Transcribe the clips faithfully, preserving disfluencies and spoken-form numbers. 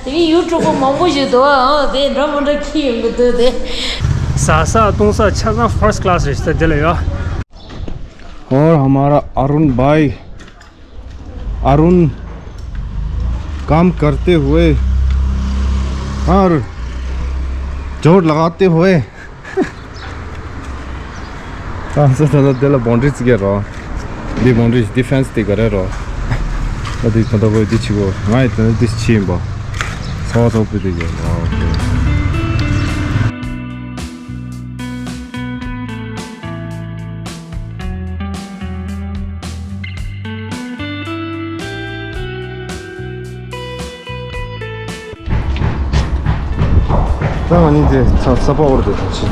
དེ་ཡུ་ཊུབ་པ་མང་པོ་ཞིག་འདུག་ཨ་དེ་འདྲ་མི་འདྲ་ཁྱི་ཡོང་གི་འདུག་དེ། ཟ་ས་བཏུང་ས་ཆ་ཚང་first class རེད་ཟེར་དེ་ལ་ཡོད། और हमारा अरुण भाई, अरुण काम करते हुए और जोर लगाते हुए ཨ་ཙི་ད་ལྟ་དེ་ལ་བོན་ཌི་རི་བརྩི་གི་རོ། འདི་བོན་ཌི་རི་འདི་ཕེན་སི་འདི་ག་རེ་རོ། ཨ་འདི་ད་ལྟ་བོད་འདི་ཕྱི་གོ། ང་ཡི་ད་ལྟ་འདི་ཕྱི་ཡིན་པ། ཚ་བ་ཚ་བོ་དཔེ་འདི་གི་རོ། ད་ང་གཉིས་དེ་ས་ས་པ་འོར་དེ་ཐང་ཆེན།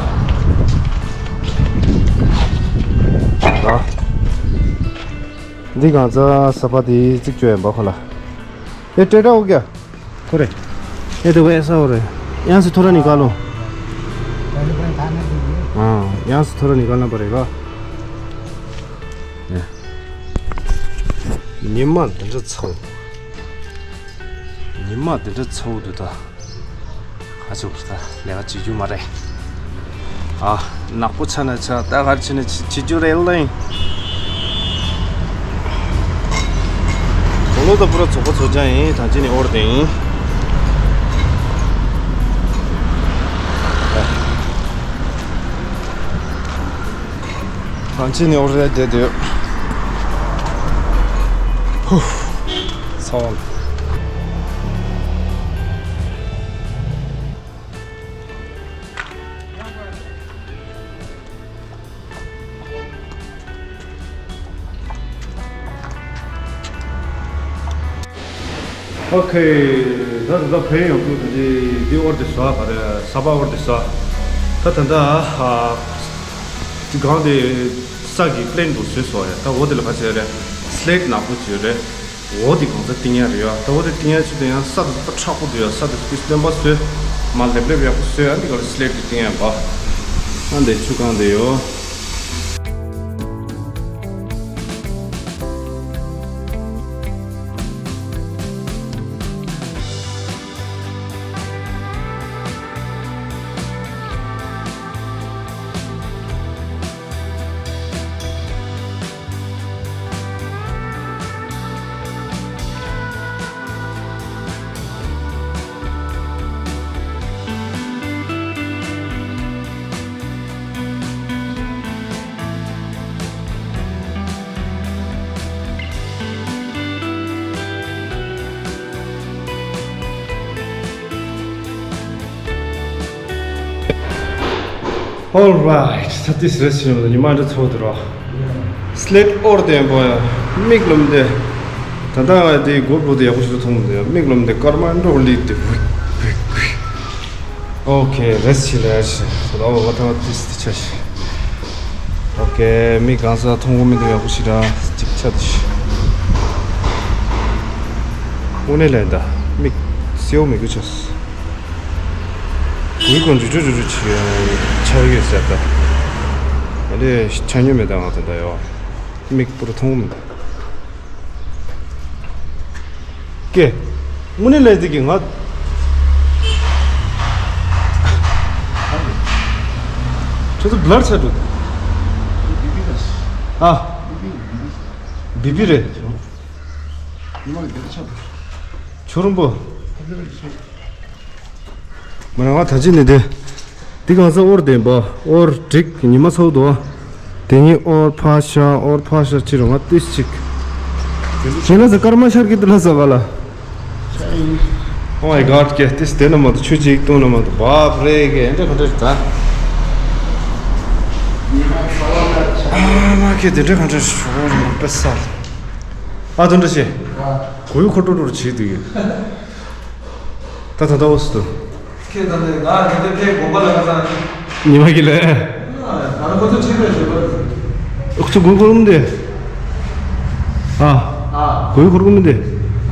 ཨ། འདི་གང་ཚ་ས་པ་དེ་རྩིག་བཅོས་ཡིན་པ་ཁོ་ལ། ཨེ་སྤྲད་འདྲ་འོ་ཀྱ། ཁོ་རེ། ཨེ་དེ་བས་ས་འོ་རེ། ཡང་སི་ཐོ་ར་ནི་ཀ་ལོ། ཨ། ཡང་སི་ཐོ་ར་ནི་ཀ་ལ་པ་རེ་ག། ཉི་མ་འདི་འདྲ་ཚ་བོ། ཉི་མ་འདི་འདྲ་ཚ་བོ་འདུག་ད། ཁ་ཕྱོགས་ད་ལས་ཀ་བྱེད་རྒྱུ་མ་རེད། ཨ། ནག་པོ་ཆ་ན་ཆ་ད་གར་ཕྱིན་ན་བྱེད་རྒྱུ་རེད་ལེ། གོ་ལོ་ད་པུ་ར་ཚོགས་པ་ཚོ་ཅང་ཡིན་ཐང་ཅི་ནི་ཨོར་དེ་ཡིན། གང་ཅི་ནས་འོ་རེད་བསྡད་འདུག་ཧུ། ཚ་བ། ཨོ་ཁེ། ད་ད་ད་བོད་ཡོང་དུས་ད་འདི་འདི་ཨོར་དེ་ཟ་ག་རེ་ས་པ་ཨོར་དེ་ཟ། ད་ད་ད་ཨ་འདི་གང་དེ་ས་གི་པི་ལེན་དུ་བཟོས་སོ་ཡ། ད་འོ་དེ་ལ་ཁ་ཆེ་རེད། སི་ལེ་ཊི་ནག་པོ་བྱོས་རེད། འོ་དེ་གང་ཚ་བཏིང་ཡ་རེད་ཡ། ད་འོ་དེ་བཏིང་ཡ་ཆུ་དེ་ཡང་ས་དེ་ད་མཁྲེགས་པོ་འདུག་ཡ། ས་དེ་ཏིས་རྣོན་པ་བཟོས། མ་ལེབ་ལེབ་ཡག་པོ་བཟོས། ཨ་འདི་ག་ལ་སི་ལེ་ཊི་དེ་བཏིང་ཡ་འབའ། ཨ་འདི་ཆུ་གང་དེ་ཡོད། Alright, ད་ཏིས་རེ་ཞིག་ཉི་མ་འདྲ་ཚོགས་འདུག་རོགས། སི་ལེ་ཊི་ཨོར་དེ་ཡང་པོ་ཡང་མིག་ལོམ་དེ། ད་ལྟ་ང་དེ་སྒོར་པོ་དེ་ཡག་པོ་ཞིག་ཏུ་མཐོང་མི་འདུག་ཡ། མིག་ལོམ་དེ་སྐར་མ་འགྲོ་ལི་དེ་ཝིག་ཝིག་ཝིག། ཨོ་ཁེ། རེ་ཞིག་ལ་ཡ་ཞིག་ད་ལྟ་འོ་ང་ཐང་ཏིས་དེ་ཆ་ཞིག་ཨོ་ཁེ། མིག་གང་ས་མཐོང་གོ་མི་འདུག་ཡག་པོ་ཞིག་ར་ཅིག་ཆ་དེ་ཞིག་དངོས་གནས་ལས་ད་མིག་སེའུ་མི་དགོས་ཆ། གུས་གུས་འཇུ་འཇུ་འཇུ་འཇུ་བྱེད་ཡ་ཆར་ཡོད་ཟེར་ད། ཨ་ལེ་ཆ་ཉོས་མེད་ད་ང་ད་ད་ཡོ། མིག་པུར་མཐོང་མི་འདུག་ཀེ། དངོས་གནས་ལས་འདི་གི་ང་། ཁྱོད་ཚོ་བླར་ཆགས་འདུག་ཨ། བི་བི་རེད། ཆུ་རུམ་པོ། མ་རང་བ་ད་ཅི་ནི་དེ། འདི་གང་ས་ཨོར་ལྡན་པ། ཨོར་འགྲིག་ཉི་མ་ཚ་བོ་འདུག་དེ་ཉིད་ཨོར་ཕ་ཤ་ཨོར་ཕ་ཤ་ཅི་རུང་ང་ཏིས་ཅིག་ཁྱེད་ལ་ཟ་སྐར་མ་ཤར་གི་འདི་ལ་ཟ་ག་ལ། Oh my god། ཀྱེ་ཏིས་དེ་ན་མ་དུ་ཆུ་ཅིག་བཏུང་ན་མ་དུ་བབ་རེ་གི་འདྲ་ག་འདྲ་རེད་ད། ཨ་མ་ཀྱེ་དེ་འདྲ་ག་འདྲ་ཞོར་མ་པེ་ས། ཨ་དུ་འདྲ་ཞེ། གུ་ཡུ་ཁོ་ཏོ་ཏོ་རུ་བྱེད་དུ་ཡོད། ད་ད་ད་འོ་སི་དུ། ཁྱེད་ད་ནི་ང་ད་ནི་ཕེ་དགོན་པ་ལ་ང་ཚང་། ཉི་མ་གི་ལས། ང་ཁོ་ཚོ་ཁྲིད་པའི་བྱེད་པ་རེད། ཁོ་ཚོ་གོས་གོར་མི་འདུག་ཨ། ཨ། གོས་གོར་གོ་མི་འདུག་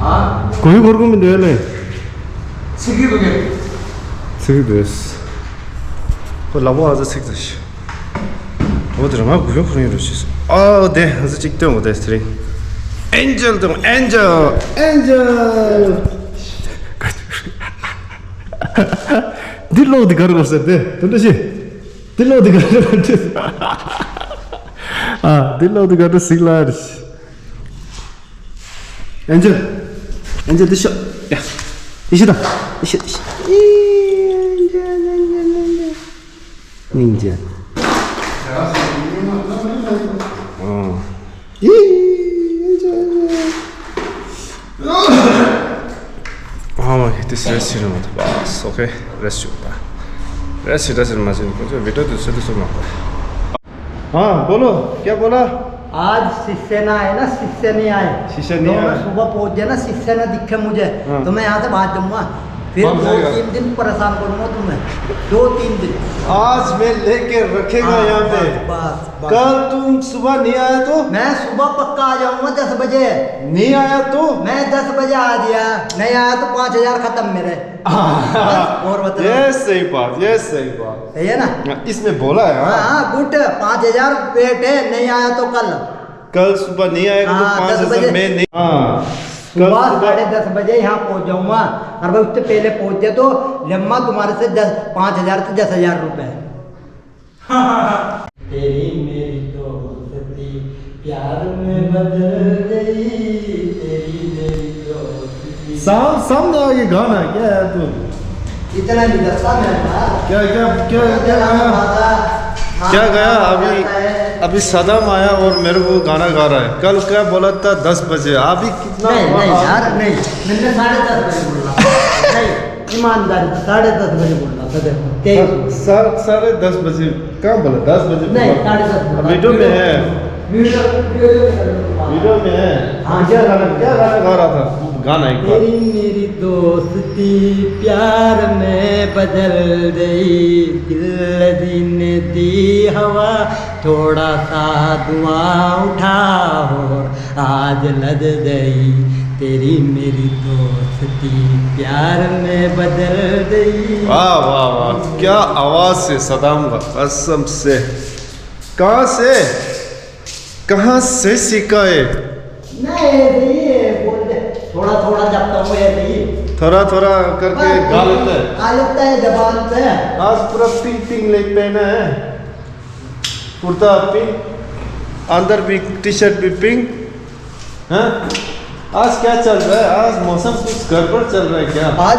ཨ། གོས་གོར་གོ་མི་འདུག་ལེ། ཚིག་གི་འདུག་གས། ཚིག་གི་འདུག་ཁོ་ལག་པ་ཨ་ཙི་ཚིག་ཙི་ཤི། འོ་དེ་ར་ང་གུ་ཡོ་ཁོ་རང་ཡོད་རུ་ཤི་སོང་། ཨ་དེ་ཨ་ཙི་གཅིག་སྟོན་འོ་དེ་དེ་རིང་། ཨེན་ཇེལ་དང་ཨེན་ཇེལ། ཨེན་ཇེལ། འདི་ཀློག་འདི་ག་རེ་གོ་ཟེར་ཏེ་དུ་འདྲ་ཞིག་འདི་ཀློག་འདི་ག་རེ་གོ་འདི། ཨ་འདི་ཀློག་འདི་ག་རེ་གཟིགས་ལ་རེ། ཨེན་ཇེལ། ཨེན་ཇེལ་འདི་ཤོག་ཡ། འདི་ཤི་དང་། འདི་ཤི་འདི་ཤི། ཨེན་ཇེལ། སྙིང་རྗེ། ཨོ། ཡི། ཨ་མ་ཧི་ཏི་སི་རེ་སི་ཆི་རེ་མ་ཐུབ་པ་སོ་ཁེ་རེ་སི་ཆི་པ་རེ་སི་ཆི་རེ་སི་མ་ཟིན་ཁོ་ཚོ་བི་ཏོ་དུ་སུ་དུ་སུ་མ་པ། हाँ बोलो। क्या बोला? आज शिष्य ना आए ना, शिष्य नहीं आए। शिष्य नहीं तो मैं आए। सुबह पहुंच गया ना, शिष्य ना दिखे मुझे। हाँ। तो मैं यहाँ से भाग जाऊंगा। फिर भाग दो जाएगा। तीन दिन परेशान करूंगा तुम्हें। दो तीन दिन। आज मैं लेके रखेगा हाँ, यहाँ पे। बस, बस, बस। कल तुम सुबह नहीं आए तो? मैं सुबह पक्का आ जाऊंगा दस बजे। नहीं आया तो? मैं दस बजे आ गया, नहीं आया तो पाँच हजार खत्म मेरे। हाँ। बस, और बताओ। ये सही बात, ये सही बात। सही है ना? हाँ, इसमें बोला है, हाँ। हाँ, हाँ, गुड। पाँच हजार वेट है, नहीं आया तो कल। कल सुबह नहीं आएगा तो हाँ, पाँच हजार दस बजे। मैं नहीं। हाँ। कल सुबह सुबह साढ़े दस बजे यहाँ पहुँच जाऊँगा। और मैं उससे पहले पहुँच जाए तो लम्मा तुम्हारे से दस, पाँच हजार से दस हजार रुपये। तेरी मेरी दोस्ती प्यार में बदल गई, तेरी मेरी दोस्ती। साहब, सामने आके गाना क्या है तू? इतना नहीं दस्ता मैं था। क्या, क्या, क्या, क्या गाया? क्या गाया? अभी, अभी सदाम आया और मेरे को गाना गा रहा है। कल क्या बोला था? दस बजे। अभी कितना नहीं, हुआ? नहीं यार, नहीं। मैंने साढ़े दस बजे बोला। नहीं, ईमानदारी से साढ़े दस बजे बोला था, देखो, तेईस सा-, सा-, साढ़े दस बजे। कहाँ बोला? दस बजे नहीं, बोला। साढ़े दस बोला। वीडियो में है। वीडियो, वीडियो में है। वीडियो में है। हाँ, क्या गाना, क्या गाना गा रहा था? गाना एक बार। तेरी मेरी दोस्ती प्यार में बदल गई, दिल दिन दी हवा, थोड़ा सा धुआं उठा और आज लद गई, तेरी मेरी दोस्ती प्यार में बदल गई। वाह, वाह, वाह, क्या आवाज है सदाम का, कसम से। कहाँ से, कहाँ से सीखा है? नहीं, ऐसे ही है, बोलते, थोड़ा थोड़ा जब तक वो ऐसे ही। थोड़ा थोड़ा करके बस, गा लेता है। आ जाता है जबान पे। आज पूरा पिंक पिंक लेग पहना है, कुर्ता पिंक, अंदर भी टी शर्ट भी पिंक। हाँ? आज क्या चल रहा है? आज मौसम कुछ गड़बड़ चल रहा है क्या? आज,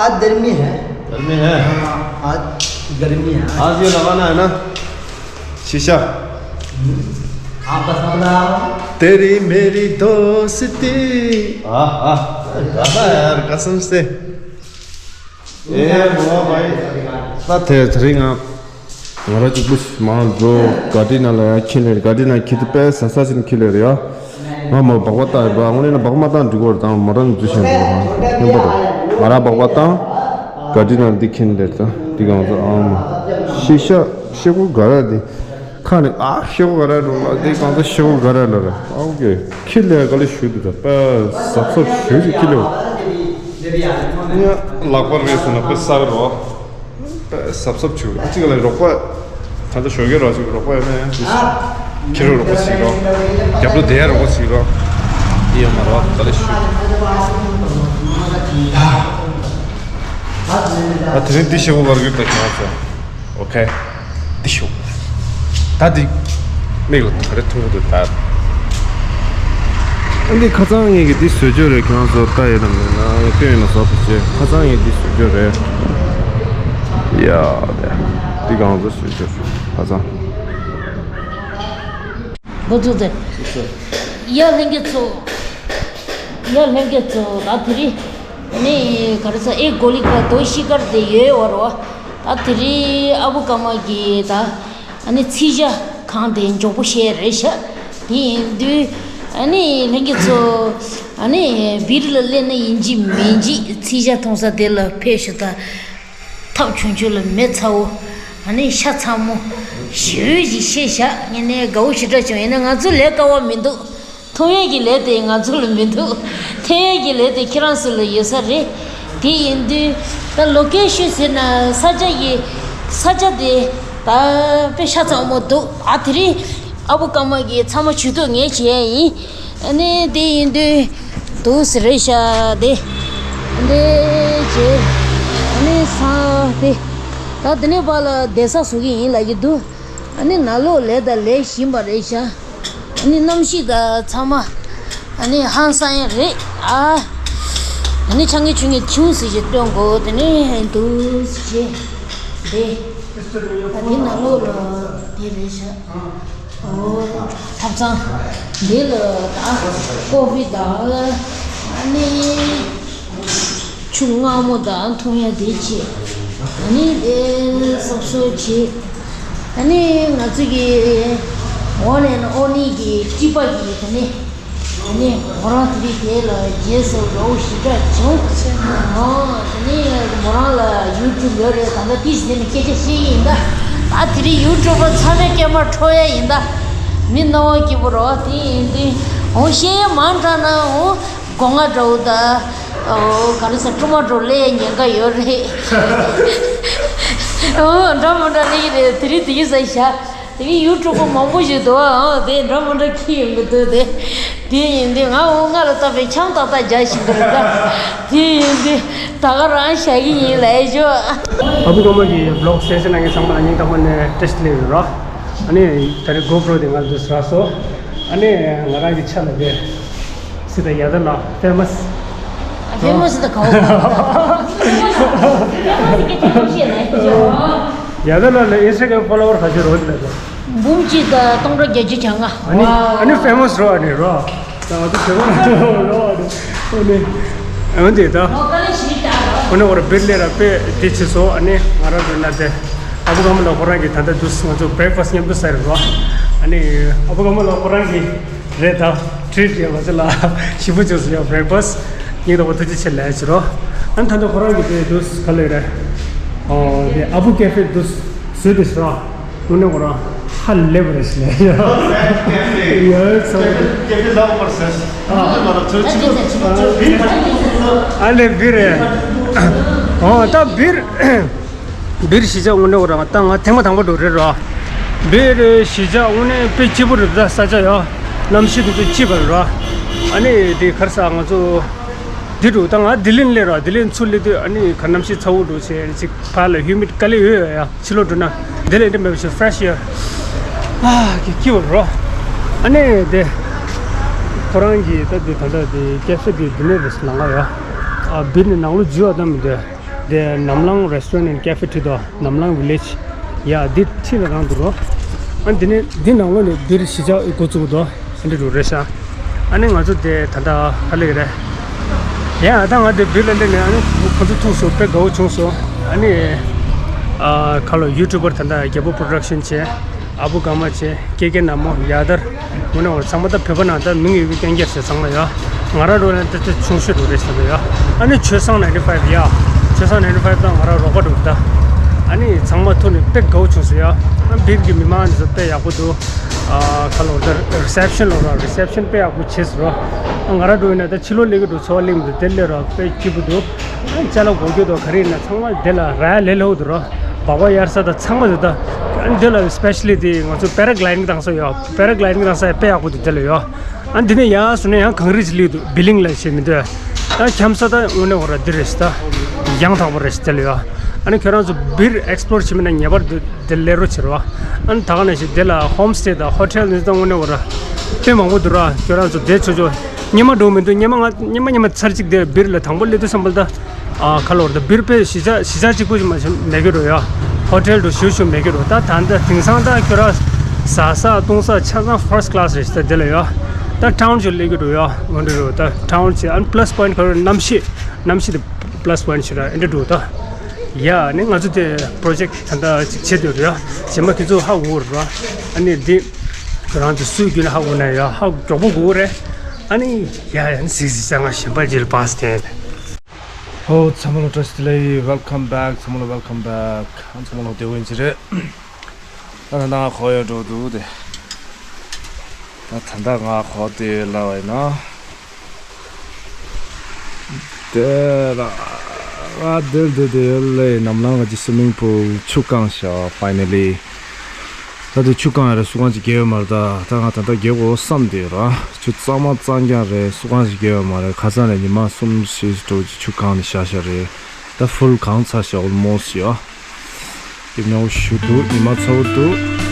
आज गर्मी है। गर्मी है? हाँ, आज गर्मी है। आज ये लगाना है ना शीशा। हाँ, बस अब लगाओ। तेरी मेरी दोस्ती। हाँ, हाँ। ज्यादा है यार, कसम से। ए, वाह भाई। ད་དེ་དེ་རིང་ང་ང་རང་གཅིག་པུ་མར་འགྲོ། ག་ཏི་ན་ལ་ཡང་ཁྱི་ལེར། ག་ཏི་ན་ཁྱི་དེ་དཔེ་ཟ་ས་ཞིག་ཁྱི་ལེར་ཡ། ང་མ་སྦག་པ་བཏང་ཡོད་པ། དངོས་གནས་ན་སྦག་མ་བཏང་འགྲིག་གོ་རེད། ད་མོ་རང་འཛུལ་ཤེས་འགྲོ་བ་ཧན་པོ་རེད། ང་རང་སྦག་པ་བཏང་། ག་ཏི་ན་འདི་ཁྱི་ལེར། ད་འདི་གང་ཚོ་ཨང་མ་ཤི་ཤ་ཤི་གོ་ག་ར་འདི། ཁ་ནས་ཨ་ཤོག་ག་ར་རུ་ལ་དེ་གང་ཚ་ཤོག་ག་ར་ལ་ར། ཨོ་ཀེ། ཁྱི་ལས་ག་ལེ་ཞུ་དུ་ད་པ་སབ་སབ་ཞུ་དུ་ཁྱི་ལེ། ཡ་ལག་པ་རེད་སོང་ན་པ་ས་རོ། པ་སབ་སབ་ཆུ་ཨ་ཅིག་ལ་རོགས་པ། ད་ལྟ་ཞོགས་ཀས་རོགས་ཅིག་རོགས་པ་ཡོད་ན་ཡང་ཁྱི་རོ་རོགས་པ་ཞིག་རོགས། རྒྱབ་ལོ་དེ་ཡ་རོགས་པ་ཞིག་རོགས། དེ་ཡོད་མ་རོགས་ག་ལེ་ཞུ། ད་དེ་རིང་འདི་ཞེ་པོ་བར་གྱུར་ད་ཁྱེད་རང་ཚོ། ཨོ་ཁེ། འདི་ཤོག་ད་འདི་མིག་ལ་ག་རེ་མཐོང་གི་འདུག་ད། ཨ་འདི་ཁ་སང་ངེད་ཀྱི་འདི་བཟོས་བཅོས་རེད། ཁྱེད་རང་ཚོ་ལྟ་ཡོད་དམ་མེད་ན་སྟོན་ཡོད་ན་བཟོ་བ་བྱེད། ཁ་སང་ངེད་འདི་བཟོས་བཅོས་རེད་ཡ། འདི་གང་ཚོ་བཟོས་བཅོས་ཁ་སང་། འགོ་ཚུགས་ཏེ། ཡ་ལྷན་རྒྱས་ཚོ། ཡ་ལྷན་རྒྱས་ཚོ། ད་དེ་རིང་ནི་ག་རེ་ཟ་ཨེ་གོ་ལི་ཀ་དོ་ཤི་ཀར་དེ་ཡོད་བར་བ། ད་དེ་རིང་ཨ་བུ་ཀ་མ་གི་ད་ཨ་ནི་ཚིག་ཇ་གང་དེ་མགྱོགས་པོ་བཤད་རེད་ཤག་དེ་ཡིན་དུས་ཨ་ནི་ལྷན་རྒྱས་ཚོ། ཨ་ནི་བིར་ལ་སླེབས་ན་ཡིན་གཅིག་མིན་གཅིག་ཚིག་ཇ་འཐུང་ས་དེ་ལ་ཕེབས་ཤོག་ད། ཐབ་ཆུང་ཆུང་ལ་མེ་ཚ་བོ། ཨ་ནི་ཤ་ཚ་མོ། ཞེ་པོ་ཅིག་ཤེས་བཞག་ངས་ནས་དགའ་བོ་ཞེ་དྲག་བྱུང་། ཡིན་ན་ང་ཚོ་ལས་ཀ་བ་མི་འདུག་འཐུང་ཡས་ཀྱི་ལས་དེ་ང་ཚོ་ལ་མི་འདུག་འཐེན་ཡས་ཀྱི་ལས་དེ་ཁྱེད་རང་ཚོ་ལ་ཡོད་ས་རེད། དེ་ཡིན་དུས་ད་ལོ་ཀེ་ཤོན་ཟེར་ན་ས་ཆ་ཡི་ས་ཆ་དེ་ད་དཔེ་ཤ་ཚ་མོ་འདུག་ཨ་དེ་རིང་ཨ་བུ་ཀ་མ་གི་ཚ་མོ་ཇུས་གཏོགས་ངས་བྱས་ཡིན། ཨ་ནི་དེ་ཡིན་དུས་འདུག་སེ་རེད་ཤག་དེ། འདི་བྱས། ཨ་ནི་ས་དེ། ད་དེ་ནས་ཕར་ལ་བསྡད་ས་བཟོ་གི་ཡིན་ལབ་ཀྱི་འདུག་ཨ་ནི་ནང་ལོགས་ལས་ད་ལས་བཞིན་པ་རེད་ཤག་ཨ་ནི་གནམ་གཤིས་ད་ཚང་མ། ཨ་ནི་ཧང་སང་ཡ་རེད་ཨ། ཨ་ནི་ཆང་གི་ཆུ་ངས་ཆུང་ཟེར་ཞིག་སྟོན་དགོས། དེ་ནས་འདུག་སེ་བྱས། དེ། ད་དེ་ནང་ལོགས་ལ་དེ་རེད་ཤག་ཨོ། ཐབ་ཚང་། འདི་ལ་ད་ཀོ་ཧྥི་དང་། ཨ་ནི་ཆུ་མངར་མོ་དང་འཐུང་ཡ་དེ་བྱས། ཨ་ནི་དེ་སོབ་སོབ་བྱས། ཨ་ནི་ང་ཚོ་གི་འོ་ནས་ཨོ་ནི་གི་སྐྱིད་པ་གི་དེ་ནས། དེ་ནས་མོ་རང་དེ་རིང་དེ་ལ་རྗེས་སུ་ལོ་ཞེ་དྲག་བྱུང་། ཨོ། དེ་ནས་མོ་རང་ལ་ཡུ་ཊུབ་ཡོད་རེད། ད་ལྟ་ཏིས་དེ་ནས་སྐད་ཆ་བཤད་ཀྱི་ཡིན་ད། ད་དེ་རིང་ཡུ་ཊུབ་པ་ཚང་མའི་སྐྱེས་མ་འཕྲོ་ཡ་ཡིན་ད། མི་སྣང་བ་སྐྱིད་པོ་རོ་དེ་ཡིན་དུས། འོ་བཤད་ཡ་མང་དྲགས་ན་འོ་སྒོ་ང་འདྲ་བོ་ད། འོ་ག་རེ་ཟ་སྤྲོ་མ་འགྲོ་ལས་ཉེན་ཁ་ཡོད་རེད། འོ་འདྲ་མི་འདྲ་ལས་ཀྱི་རེད། དེ་རིང་དེ་གི་ཟ་ཤ། དེ་གི་ཡུ་ཊུབ་པ་མང་པོ་ཞིག་འདུག་ཨ། དེ་འདྲ་མི་འདྲ་ཁྱི་ཡོང་གི་འདུག་དེ། དེ་ཡིན་དུས་ང་འོ་ང་ལ་ལྟ་བའི་ཆང་ཏག་ཏག་རྒྱག་བཞིན་འདུག་རེད་ད། དེ་ཡིན་དུས་ད་ག་རང་བཞག་གི་ཡིན་ལབ་ཞུ། ཨ་བུ་ཀརྨ་གི་བི་ལོག་གསན་གཟིགས་གནང་མཁན་ཚང་མ་ལ་སྙིང་ཐག་པ་ནས་བཀྲ་ཤིས་བདེ་ལེགས་ཡོད་རོགས། ཨ་ནི་ད་རེས་གོ་པྲོ་དེ་ང་ལ་འདུག་སེ་རག་སོང་། ཨ་ནི་ང་རང་གི་ཆ་ལ་དེ་སི་ད་ཡ་ད་ལ་ཕེ་མ་སི། ཕེ་མ་སི་ད་ག་བ། ཕེ་མ་སི་ད་ག་བ་ཞེས་ལབ་ཡ་ད་ལ་ལ་ཨིན་སི་ཊ་གྷ་རམ་ཕོ་ལོ་ཝར་ག་ཚོད་རོ་ལ་ལ། འབུམ་གཅིག་དང་སྟོང་ཕྲག་བརྒྱད་ཅུ་གྱ་ལྔ། ཨ་ནི་ཨ་ནི་ཕེ་མ་སི་རོ་ཨ་ནི་རོ། ད་ང་ཚོ་ཕེ་མ་སི་རོ་ཨ་ནི། ཨ་ནི་འོན་ཏེ་ད། ཨ་ནི་འོ་ར་བིར་ལེ་ར་པེ་དེ་ཆེ་སོ། ཨ་ནི་ང་རང་རོ་ན་དེ། ཨ་བུ་ཀརྨ་ལགས་ཁོ་རང་གིས་ད་ལྟ་དུས་ང་ཚོ་བྷེ་རེག་ཕ་སི་མཉམ་དུ་ཟ་རེད་རོ། ཨ་ནི་ཨ་བུ་ཀརྨ་ལགས་ཁོ་རང་གིས་རེད་ད། ཊི་རིཊ་རེད་ང་ཚོ་ལ་ཞིམ་པོ་བྱུང་སོང་ཡ་བྷེ་རེག་ཕ་སི། སྙིང་ཐག་པ་ཐུགས་རྗེ་ཆེ་ལབ་ཡ་ཞུ་རོ། ཨ་ནི་ད་ལྟ་ཁོ་རང་གིས་དེ་དུས་ག་ལེ་རེད། ཨོ་དེ་ཨ་བུ་ཀེ་ཧྥེ་དུས་བཟོས་དེ་ཞུ་རོ། དངོས་གནས་ཁོ་རང་ཧ་ལས་པ་རེད་ཟེར་ལབ་ཡ། ཡ་ཚ་བོ་དེ། ཀེ་ཧྥེ་ལབ་པར་ཟེར། ཨ་ལེ་བིར་རེད། ཨོ་ད་བིར། བིར་གཞིས་ཆགས་དངོས་གནས་འོ་ར་ད་ང་ཐེངས་མ་དང་པོ་འགྲོ་རེད་རོ། བིར་གཞིས་ཆགས་དངོས་གནས་དཔེ་སྐྱིད་པོ་རེད་ད། ས་ཆ་ཡ། གནམ་གཤིས་དེ་ཚོ་སྐྱིད་པ་རེད་རོ། ཨ་ནི་དེ་ག་རེ་ཟ་ང་ཚོ་འདི་འགྲོ་ད་ང་ལྡི་ལི་ནས་སླེབས་རོ། ལྡི་ལི་ནས་ཚུར་སླེབས་དུས་ཨ་ནི་ག་གནམ་གཤིས་ཚ་བོ་འགྲོ་བྱས་ཅིག་ཕར་ལ་ཧིའུ་མིཌ་དཀའ་ལས་ཡོད་ཡ། ཕྱི་ལོགས་འགྲོ་ན་འདི་ལས་འདི་མེད་པ་ཞིག་ཕེ་རེ་ཤི་ཡ། ཨ་ཀི་ཀི་བ་རོ། ཨ་ནི་དེ་ཁོ་རང་གིས་ད་དེ་ད་ལྟ་དེ་ཀེ་ཧྥེ་དེ་འདི་ནས་རེད་ལང་ག་ཡ། ཨ་བིར་ནས་ནང་ལོགས་འཛུལ་བ་ད་མི་འདོད། དེ་ནམ་ལངས་རེ་སི་ཊོ་རན་ཊི་ཨེན་ཌི་ཀེ་ཧྥེ་བྲིས་འདུག་ནམ་ལངས་བི་ལེཇ། ཡ་འདི་ཁྲི་ལ་རང་འདུག་རོ། ཨ་འདི་ནས་འདི་ནང་ལོགས་ནས་བིར་གཞིས་ཆགས་འགོ་བཙུགས་འདུག་ཨ་འདི་འདྲ་རེད་ཤག་ཨ་ནི་ང་ཚོ་དེ་ད་ལྟ་ཧ་ལས་རེད། ཡ་ད་ང་དེ་བིར་ལ་སླེབས་ནས་ཨ་ནི་ཁོ་ཚོ་ཐུག་སོང་། དཔེ་དགའ་བོ་བྱུང་སོང་། ཨ་ནི་ཨ་ཁ་ལོ་ཡུ་ཊུབ་པར་ད་ལྟ་རྒྱལ་པོ་པྲོ་ཌག་ཤན་བྱས། ཨ་བུ་ཀརྨ་བྱས། ཀེ་ཀེ་ན་མོ། ཡ་དར། དངོས་གནས་འོ་ཚང་མ་ད་བོད་པ་ནང་ད་མིང་ཡོད་པའི་སྐད་ཆ་བཤད་ཚང་མ་ཡ། ང་རང་འགྲོ་ན་ད་ད་ཆུང་ཤོས་འགྲོ་རེད་ཟེར་ཡ། ཨ་ནི་ཆོས་བཟང་ནའིན་ཊི་ཕའིབ་ཡ། ཆོས་བཟང་ནའིན་ཊི་ཕའིབ་དང་ང་རང་རོགས་པ་འགྲོ་ད། ཨ་ནི་ཚང་མ་ཐུག་ནས་དཔེ་དགའ་བོ་བྱུང་སོང་ཡ། ཨ་བིར་གྱི་མི་མང་ནི་ཚོ་དཔེ་ཡག་པོ་འདུག་ཨ་ཁ་ལོ་ད་རི་སེབ་ཤན་ལོ་ར་རི་སེབ་ཤན་དཔེ་ཡག་པོ་བྱས་སོང་ར། ཨ་ང་རང་འགྲོ་ཡིན་ན་ད་ཕྱི་ལོགས་སླེབས་ཀྱི་འདུག་འཚོ་བ་གླེང་གི་འདུག་དེ་སླེབས་ར་དཔེ་སྐྱིད་པོ་འདུག་ཨ་ཅ་ལག་སྒོ་རྒྱུ་དང་ག་རེ་ཡིན་ན་ཚང་མ་དེ་ལ་རག་ལས་སླ་བོ་འདུག་ར། སྦག་སྦག་གཡར་ས་དང་ཚང་མ་རེད་ད། ཨ་འདི་ལ་སི་པེ་ཤ་ལི་དེ་ང་ཚོ་པེ་ར་གི་ལའི་ཌིང་བཏང་ས་ཡོད། པེ་ར་གི་ལའི་ཌིང་བཏང་ས་ཡ་དཔེ་ཡག་པོ་འདུག་དེ་ལ་ཡོད། ཨ་འདི་ནས་ཡར་སོང་ན་ཡང་གངས་རི་ཅིག་སླེབས་འདུག་བི་ལིང་ལ་བྱས་མི་འདུག་ཨ་འཁྱམ་ས་ད་དངོས་གནས་འོ་ར་འདི་རེད་ཤག་ད། ཡང་དག་པ་རེད་ཤག་དེ་ལ་ཡོད། ཨ་ནི་ཁྱོད་རང་ཚོ་བིར་ཨེག་སི་པོ་ལོར་བྱེད་མིན་ན་ངེས་པར་དུ་དེ་སླེབས་རོགས་བྱེད་རོགས། ཨ་ནི་ད་ག་ནང་བཞིན་དེ་ལ་ཧོམ་སི་ཊེ་དང་ཧོ་ཊེལ་འདི་ད་དངོས་གནས་འོ་ར་དཔེ་མང་པོ་འདུག་ར། ཁྱོད་རང་ཚོ་དེ་ཆོག་ཆོག་སྔོན་མ་འགྲོ་མི་འདུག་སྔོན་མ་ང་སྔོན་མ་སྔོན་མ་ཚར་གཅིག་དེ་བིར་ལ་དང་པོ་སླེབས་དུས་ཙམ་པ་ལ་ད། ཨ་ཁ་ལོར་ད་བིར་པེ་གཞིས་ཆགས་གཞིས་ཆགས་གཅིག་པུ་ཞིག་མ་མེད་ཀྱི་རོ་ཡ། ཧོ་ཊེལ་འདྲ་ཞུ་ཞུ་མེད་ཀྱི་རོ། ད་ད་ལྟ་དེང་སང་ད་ཁྱོད་ར་ཟ་ས་བཏུང་ས་ཆ་ཚང་ཕར་སི་ཊི་ཀ་ལ་སི་རེད་ད་དེ་ལ་ཡ། ད་ཊའུན་ཞིག་སླེབས་ཀྱི་རོ་ཡ། འོ་འདྲ་རོ། ད་ཊའུན་ཞིག་ཨ་ནི་པ་ལ་སི་པོ་ཡིན་ཊི་ཁོ་ར་གནམ་གཤིས་གནམ་གཤིས་དེ་པ་ལ་སི་པོ་ཡིན་ཊི་ཞིག་ར་ཨེ་འདྲ་འགྲོ་ད། ཡ་ནི་ང་ཚོ་དེ་པྲོ་ཇེག་ཊི་ད་ལྟ་ཅིག་བྱེད་འདོད་རེད་ཡ། རྗེས་མ་ཁྱེད་ཚོ་ཧ་གོ་རེད་ར། ཨ་ནི་འདི་ཁྱོད་རང་ཚོ་སུས་བརྒྱུད་ནས་ཧ་གོ་ན་ཡ་ཧ་མགྱོགས་པོ་གོ་གི་རེད། ཨ་ནི་ཡ་ཡ་ནི་གཟིགས་གཟིགས་ས་ང་གཞན་པ་ཅིག་ལ་པཱ་སི་ཐེན། ཨོ་ཚང་མ་ལ་བཀྲ་ཤིས་བདེ་ལེགས། Welcome back. ཚང་མ་ལ་welcome back. ཨ་ཚང་མ་ལ་བདེ་པོ་ཡིན་གྱི་རེད། ད་ད་ང་ཁོ་ཡོད་འགྲོ་འདུག་དེ། ད་ད་ད་ང་ཁོ་དེ་ལ་བ་ཡིན་ན། དེ་ལ་ཨ་དེ་དེ་དེ་ལས་ནམ་ལངས་ཀྱི་སུ་མིང་པུལ་ཆུ་བཀང་ཤག finally། ད་དེ་ཆུ་བཀང་ཡ་རེད། སུ་གང་ཅིག་རྒྱལ་ཡོད་མ་རེད། ད་ད་ང་ད་ལྟ་རྒྱལ་དགོས་བསམ་དེ་ར། ཆུ་གཙང་མ་གཙང་རྐྱང་རེད། སུ་གང་ཅིག་རྒྱལ་ཡོད་མ་རེད། ཁ་སང་ནས་ཉི་མ་གསུམ་བཞི་འགྲོ་ཅིག་ཆུ་བཀང་ནས་བཞག་བཞག་རེད། ད་ཧྥུལ་གང་ཚར་ཤག་ཨོལ་མོ་སི་ཡ། ཡིན་ནའང་ཞུ་འདུག་ཉི་མ་ཚ་བོ་འདུག